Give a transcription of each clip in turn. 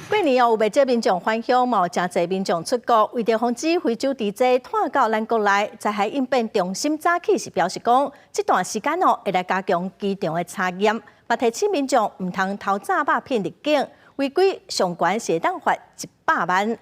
過年哦，有袂少民眾返鄉，嘛有誠濟民眾出國，為著防止非洲豬瘟湠到咱國內，災害應變中心早起是表示講，這段時間哦會來加強機場的查驗，嘛提醒民眾毋通偷炸肉品入境，違規上懸是會當罰100萬。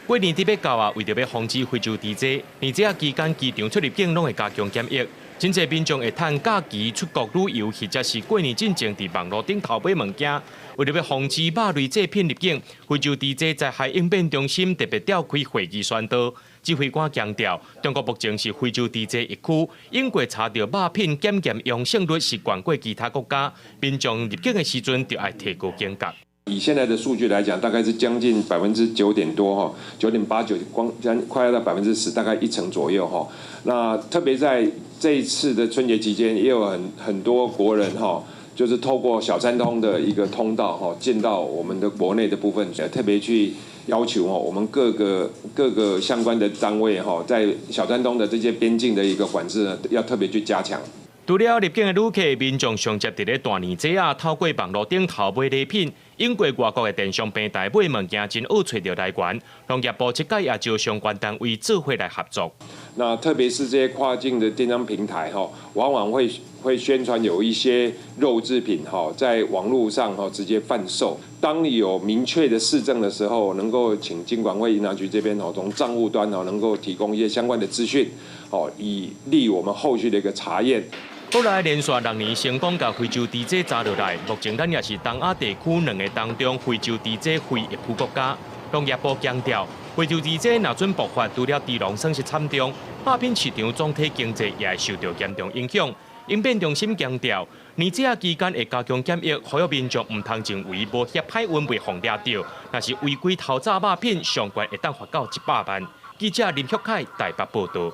過年佇欲到啊，為著欲防止非洲豬瘟，年節仔期間機場出入境攏會加強檢疫。真濟民眾會趁假期出國旅遊，或者是過年進前佇網路頂偷買物件。為著欲防止肉類製品入境，非洲豬瘟災害應變中心特別召開會議宣導。指揮官強調，中國目前是非洲豬瘟疫區，英國查著肉品檢驗陽性率是懸過其他國家，民眾入境的時陣就愛提高警覺。以現在的數據來講，大概是將近9%點多哈，9.89，光將快要到10%，大概一成左右哈。那特別在這一次的春節期間，也有很多國人哈，就是透過小三通的一個通道哈，進到我們的國內的部分，特別去要求哦，我們各個相關的單位哈，在小三通的這些邊境的一個管制呢，要特別去加強。除了入境的旅客，民眾上捷佇咧大年節仔，透過網路頂偷買禮品，英國外國的電商平台買物件真好揣著來源。農業部這擺也招相關單位做伙來合作。那特別是這些跨境的電商平台，哈，往往會宣傳有一些肉製品，哈，在網路上哈直接販售。當有明確的事證的時候，能夠請金管會銀行局這邊哦，從賬戶端哦，能夠提供一些相關的資訊，哦，以利我們後續的一個查驗。國內連續6年成功共非洲豬瘟查落來，目前咱也是東亞地區兩个當中非洲豬瘟非疫區國家。農業部強調，非洲豬瘟若準爆發，除了豬農損失慘重，肉品市場總體經濟也會受著嚴重影響。應變中心強調，年節仔期間會加強檢疫，呼籲民眾毋通認為無翕海溫袂予掠著，若是違規偷炸肉品，上懸會當罰到100萬。記者林旭凱台北報導。